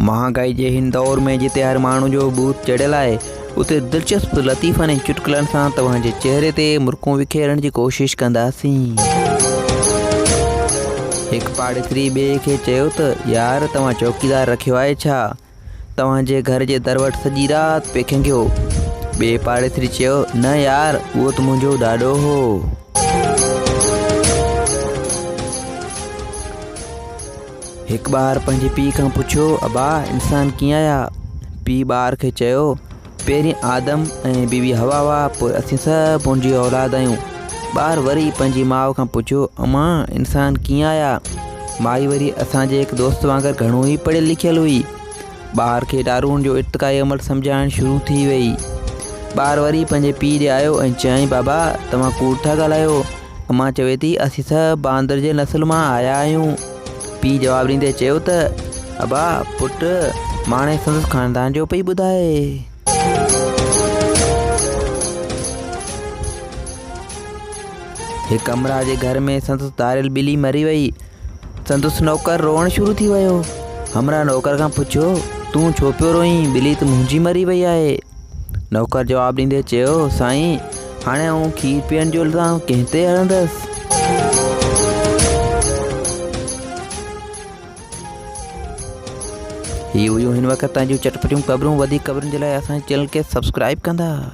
مهانگائي جي هن دور ۾ جتي هر ماڻهو جو ٻوٿ چڙهيل آهي، اتي دلچسپ لطيفن ۽ چٽڪلن سان توهان جي چهري تي مرڪون وکيرڻ جي ڪوشش ڪنداسين. هڪ پاڙيسري ٻئي کي چيو ته، يار توهان چوڪيدار رکيو آهي ڇا؟ توهان جي گهر جي در وٽ سڄي رات پئي کنگهيو. ٻئي پاڙيسري چيو، نه يار اهو ته منهنجو ڏاڏو هو. هڪ ٻار پنهنجي پيء کان پڇيو، ابا انسان ڪيئن آيا؟ پيء ٻار کي چيو، پهرين آدم ۽ بي بي حوا هئا، پوء اسين سڀ ان جي اولاد آهيون. ٻار وري پنهنجي ماء کان پڇيو، امان انسان ڪيئن آيا؟ مائي وري اسان جي هڪ دوست وانگر گهڻو ئي پڙهيل لکيل هئي. ٻار کي ڊارون جو ارتقائي عمل سمجهائڻ شروع ٿي وئي. ٻار وري پنهنجي پيء ڏي آيو ۽ چيائين، بابا توهان ڪوڙ ٿا ڳالهايو. امان چوي ٿي، اسين سڀ باندر جي نسل مان آيا آهيون. پيء جواب ڏيندي چيو ته، ابا پٽ ماڻي سندس خاندان جو پئي ٻڌائي. هڪ همراهه جي گهر ۾ سندس ڌاريل ٻلي مري وئي. سندس نوڪر روئڻ شروع ٿي ويو. همراهه نوڪر کان پڇيو، تون ڇو پيو روئين، ٻلي ته منهنجي مري وئي آهي. نوڪر جواب ڏيندي چيو، سائين هاڻي آئون کير پيئڻ جو الزام ڪنهن تي هڻندس؟ هي هيون هن وقت تائين جون چٽپٽيون خبرون. وڌيڪ خبرن جي لاء اسان جي چينل کي سبسڪرائب ڪندا.